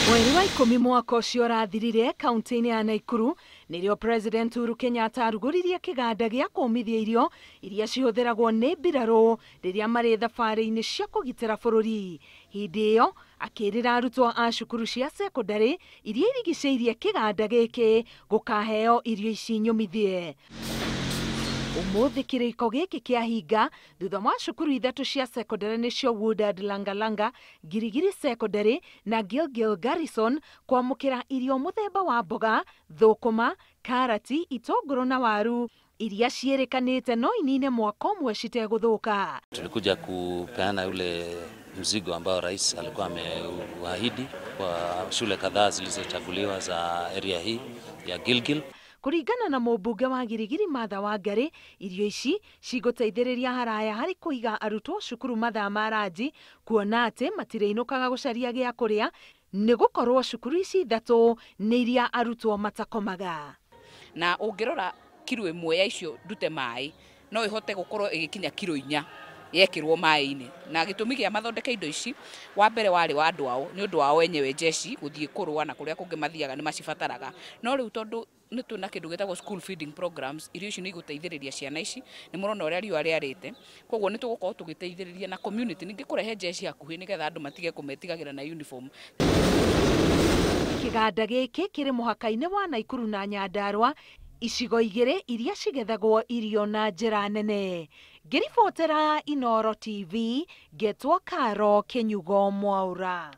Mweri wa 10 mwaka ũcio ũrathirire kaunti-inĩ ya Naikuru nĩrĩo President Uhuru Kenyatta arugũririe kĩganda gĩa kũmithia irio iria cihũthĩragwo nĩ mbirarũ rĩrĩa marĩ thabarĩ-inĩ cia kũgitĩra bũrũri. Hĩndĩ ĩyo akĩrĩra arutwo a cukuru cia sekondarĩ iria irigicĩirie kĩganda gĩkĩ gũkaheo irio ici nyũmithie. Ũmũthĩ kĩrĩko gĩkĩ kĩahinga thutha wa cukuru ithatũ cia sekondarĩ nĩcio Woodard Langalanga, Girigiri Secondary na Gilgil Garrison kwamũkĩra irio mũthemba wa mboga, thũkũma, karati, itũngũrũ na waru iria ciĩrĩkanĩte no inine mwaka ũmwe citegũthũka. Tulikuja kupeana ule mzigo ambao rais alikuwa ameuahidi kwa shule kadhaa zilizochaguliwa za area hii ya Gilgil. Kũringana na mũmbunge wa Girigiri Martha Wangari, irio ici cigũteithĩrĩria haraya harĩ kũiga arutwo cukuru mathaa ma ranji, kuona atĩ matirĩinũkaga gũcaria gĩa kũrĩa nĩ gũkorwo cukuru ici ithatũ nĩ iria arutwo matakomaga. Na ũngĩrora kiro ĩmwe ya icio ndute maĩ no ĩhote gũkorwo ĩgĩkinya kiro 4 yekĩrwo maĩ-inĩ. Na gĩtũmi gĩa mathondeke indo ici, wa mbere warĩ wa andũ ao, nĩ ũndũ wao enyewe jeshi gũthiĩ kũrũa na kũrĩa kũngĩ mathiaga nĩ macibataraga. No rĩu tondũ nĩ twĩna kĩndũ gĩtagwo school feeding programs, irio ici nĩ igũteithĩrĩria ciana ici, nĩ mũrona ũrĩa riũa rĩarĩte, koguo nĩ tũgũkorwo tũgĩteithĩrĩria na community ningĩ kũrehe jeshi hakuhĩ nĩgetha andũ matige kũmetigagĩra na uniform. Kĩganda gĩkĩ kĩrĩ mũhaka-inĩ wa Naikuru na Nyandarua, icigo igĩrĩ iria cigethagwo irio na njĩra nene. Ngĩribotera Inooro TV, ngetwo Karo Kĩnyugo Mwaura.